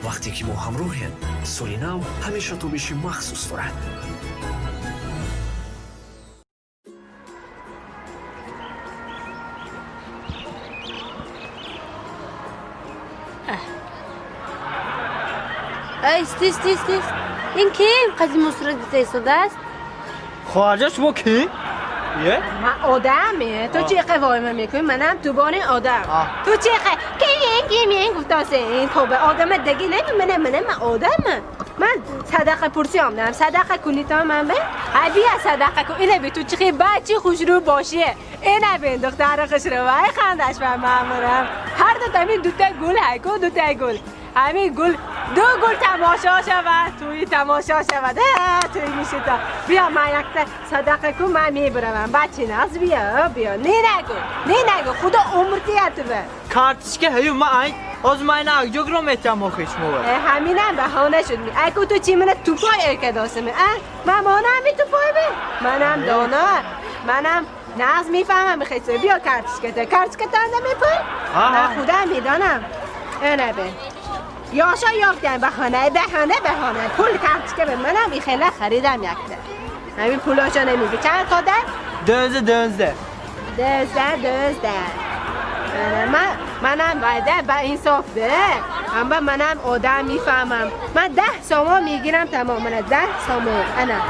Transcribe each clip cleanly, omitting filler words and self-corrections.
Вақте ки мо ҳамроҳем, соли нав ҳамеша тобиши махсус дорад. Ист, ист, ист, ист. Ин ким қази мусрат дита истодааст? Хоҳарҷон, шумо кӣ? Е? Ман одаме. Ту чӣ қавойма мекунӣ? Манам тубони одам. Ту чӣ ким ким ин гуфтасе? Ин тоба одама даги неми мана мана ман одамам. Ман садақа пурсӣ омдам. Садақа кунӣ то ман бе? Ҳа, бия, садақа кун. Ина би, ту чӣ бачи хушрӯ бошӣ. Ина бин, духтари хушрӯ. Вай, хандаш ба мамурам. Ҳар ду тамин дута гул ҳайку, дута гул. Ҳамин гул ду гул тамошо шавад, тӯи тамошо шавад, тӯи мишита. Биё, ман якта садақа кун, ман мебуравам. Бачи нағз, биё, биё. Не нагу, не нагу, худо умр диҳад туба. Карточка ҳаю ман ай ҳозир ман ина акҷо гиром метиҳам охи шумо. Ҳаминам баҳона шуд. Аку ту чӣ мана тупой эркадосими, а? Ман монам би тупой би? Манам доно, манам нағз мефаҳмам. Хесо, биё, карточката, карточкатанда мепӯй. Ман худам медонам. Ана бе. Ёша ёфтам, баҳона, баҳона, баҳона. Пул карточка ба манам ихела харидам якта. Ҳамин пулошо намеги. Чанд қодар? 12, 12. 12, 12. Ман манам вайда ба инсоф де. Амба манам одам мефаҳмам. Ман 10 сомон мегирам, тамом. Мана 10 сомон. Ана.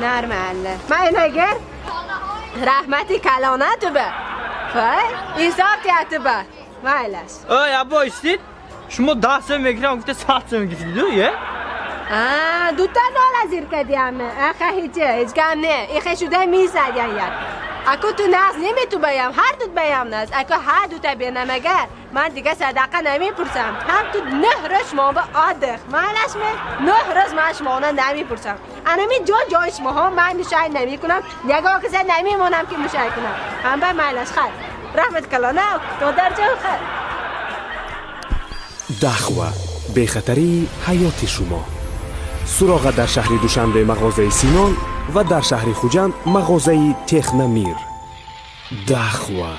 Нормально. Ман инагар раҳмати калона туба. Вай, инсоф тияту ба. Майлаш. Ой, або, истид. Шумо 10 сом мегирам гуфта 100 сом гирифтиду, е? А, дута нола зир кардиам. Аха, ҳеҷ, ҳеҷ гам не. Ихе шуда мизадян як. Аку ту нағз немету баям, ҳар дут баям нағз. Аку ҳар дута бенамагар, ман дига садақа намепурсам. Ҳам ту 9 рӯз шумо ба отдых. Майлаш ме? 9 рӯз ман шуморо намепурсам. Анами ҷо ҷои шумоҳо ман мушай намекунам, ягон каса намемонам ки мушай кунам. Ҳам ба майлаш, хайр. Раҳмат калона, додарҷон, хайр. Дахва, бехатарии ҳаёти шумо. Суроға: дар шаҳри Душанбе мағозаи Синон ва дар шаҳри Хуҷанд мағозаи Техномир. Дахва.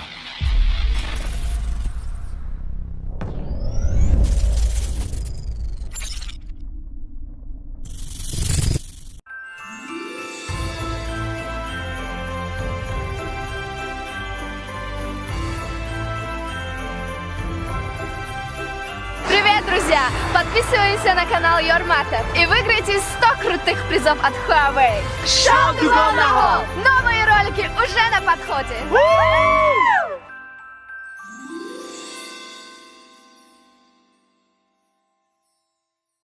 Привет, друзья! Подписываемся на канал Your Matter и выиграйте 100 крутых призов от Huawei. Шоу Дугонаҳо! Новые ролики уже на подходе! У!